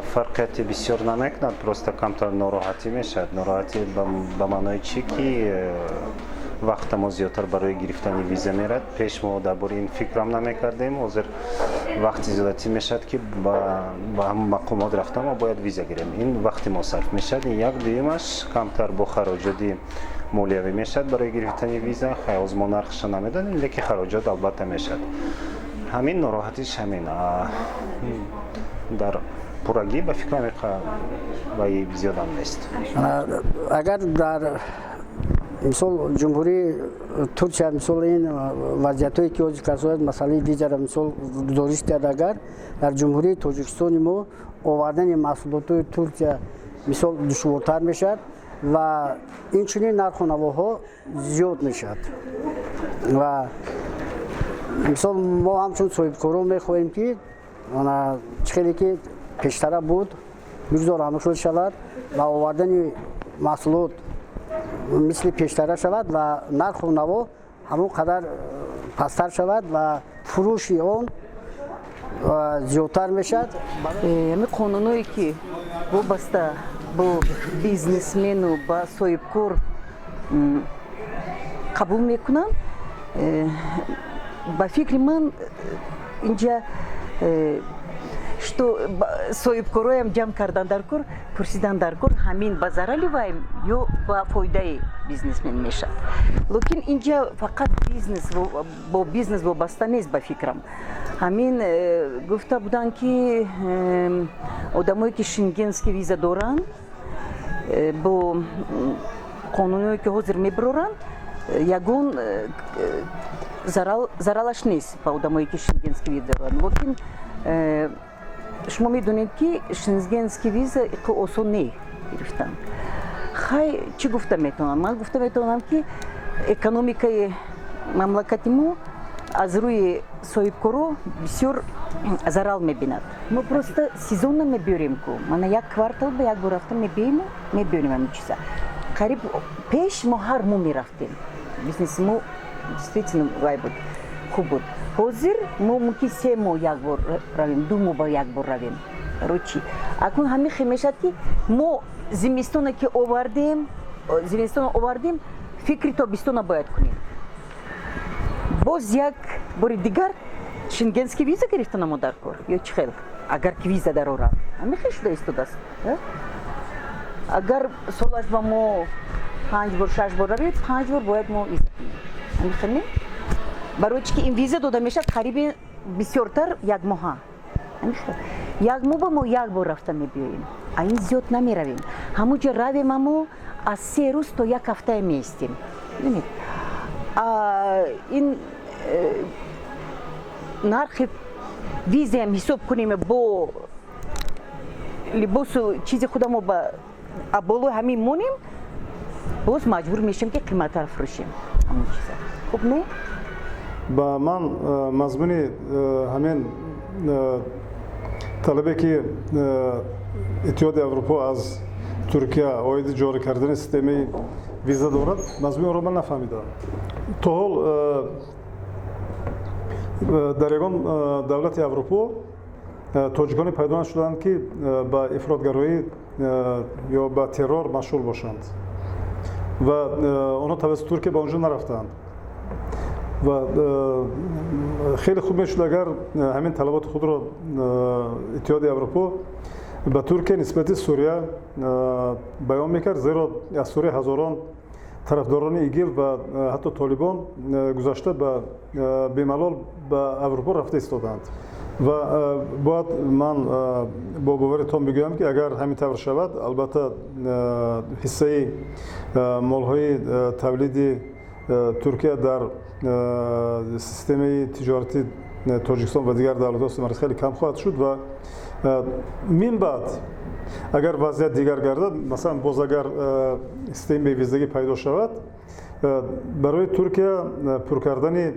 Фарқияти бисёр намекунад, просто камтар нороҳатӣ мешавад. Нороҳатӣ ба маънои чӣ, ки вақта мо зиёдтар барои гирифтани виза мерад. Пеш мо дар бораи ин фикрам намекардем, ҳозир вақти зиёдатӣ мешавад, ки ба ҳамон мақомот рафта мо бояд виза гирем. Ин вақти мо сарф мешавад. Як дуюмаш, камтар бо хароҷоти молиявӣ мешавад барои гирифтани виза. Хай, ҳозир мо нархша намедонем, лекин хароҷот албатта мешавад. Ҳамин нороҳатиш ҳамин. Дар пуррагӣ, ба фикрам, ваи зиёдам нест. Агар дар мисол Ҷумҳурии Турсия, мисол, ин вазъиятҳое ки ҳозир касояд, масъалаи визаро, мисол, гузориш диҳад, агар дар Ҷумҳурии Тоҷикистони мо овардани маҳсулотҳои Турсия, мисол, душвортар мешавад ва инчунин нарху навоҳо зиёд мешавад. Ва мисол, мо ҳамчун соҳибкорон мехоҳем, ки чӣ хеле ки пештара буд, бигзор ҳамин хел шавад ва овардани маҳсулот мисли пештара шавад ва нарху наво ҳамон қадар пасттар шавад ва фурӯши он зиёдтар мешавад. Ҳамин қонуное ки вобаста бо бизнесмену ба соҳибкор қабул мекунанд, ба фикри ман, инҷа что соҳибкороям ҷамъ кардан дар кор, пурсидан дар кор, ҳамин ба зарари вай ё ба фоидаи бизнесмен мешавад. Лекин инҷа фақат бизнес бо бизнес вобаста нест, ба фикрам. Ҳамин гуфта буданд, ки одамое ки шенгенский виза доранд, бо қонуное ки ҳозир мебароранд, ягон заралаш нест ба одамое ки шенгенский виза доранд. Лекин шумо медонед, ки шенгенский виза осон не гирифтан. Хай, чӣ гуфта метавонам? Ман гуфта метавонам, ки экономикаи мамлакати мо аз рӯи соҳибкоро бисёр зарал мебинад. Мо просто сезонно мебиёрем ку, мана, як квартал ба як бор рафта мебиёему, мебиёрем ҳамин чиза. Қариб пеш мо ҳар моҳ мерафтем, бизнеси мо действительно вай буд, хуб буд. Ҳозир мо мумкин 3 моҳ як бор равем, 2 моҳ ба як бор равем. Короче, акнун ҳамин хел мешавад, ки мо зимистона ки овардем, зимистона овардем, фикри тобистона бояд кунем. Боз як бори дигар шенгенский виза гирифта намо дар кор ё чӣ хел? Агар ки виза дарорам, ҳамин хел шуда истодааст. Агар солаш ба мо панҷ бор, шаш бор равем, панҷ бор бояд мо виза кунем. Ҳамин хел не? Барои чӣ ки ин виза дода мешавад қариби бисёртар як моҳа. Як моҳ ба мо як бор рафта мебиёем, а ин зиёд намеравем. Ҳамун ҷо равем, амо аз 3 рӯз то як ҳафтае меистем. Бинед, ин нархи визаям ҳисоб кунем, бо либосу чизи худамо ба болои ҳамин монем, боз маҷбур мешем, ки қиматтар фурӯшем ҳамон чиза. Хуб не? Ба ман мазмуни ҳамин талабе, ки Иттиҳоди Аврупо аз Туркия оиди ҷорӣ кардани системаи виза дорад, мазмуни онро ман нафаҳмидам. То ҳол дар ягон давлати Аврупо тоҷиконе пайдо нашуданд, ки ба ифротгароӣ ё ба террор машғул бошанд, ва онҳо тавассути Туркия ба он ҷо нарафтаанд. Ва хеле хуб мешуд, агар ҳамин талаботи худро Иттиҳоди Аврупо ба Туркия нисбати Сурия баён мекард, зеро аз Сурия ҳазорон тарафдорони ИГИЛ ва ҳатто Толибон гузашта ба бемалол ба Аврупо рафта истодаанд. Ва бояд ман бо бовари том бигӯям, ки агар ҳамин тавр шавад, албатта, ҳиссаи молҳои тавлиди Туркия дар системаи тиҷорати Тоҷикистон ва дигар давлатҳо хеле кам хоҳад шуд. Ва мин баъд, агар вазъият дигар гардад, масалан, боз агар системаи бевизагӣ пайдо шавад, барои Туркия пур кардани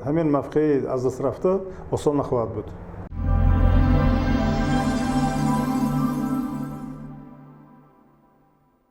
ҳамин мавқеи аз даст рафта осон нахоҳад буд.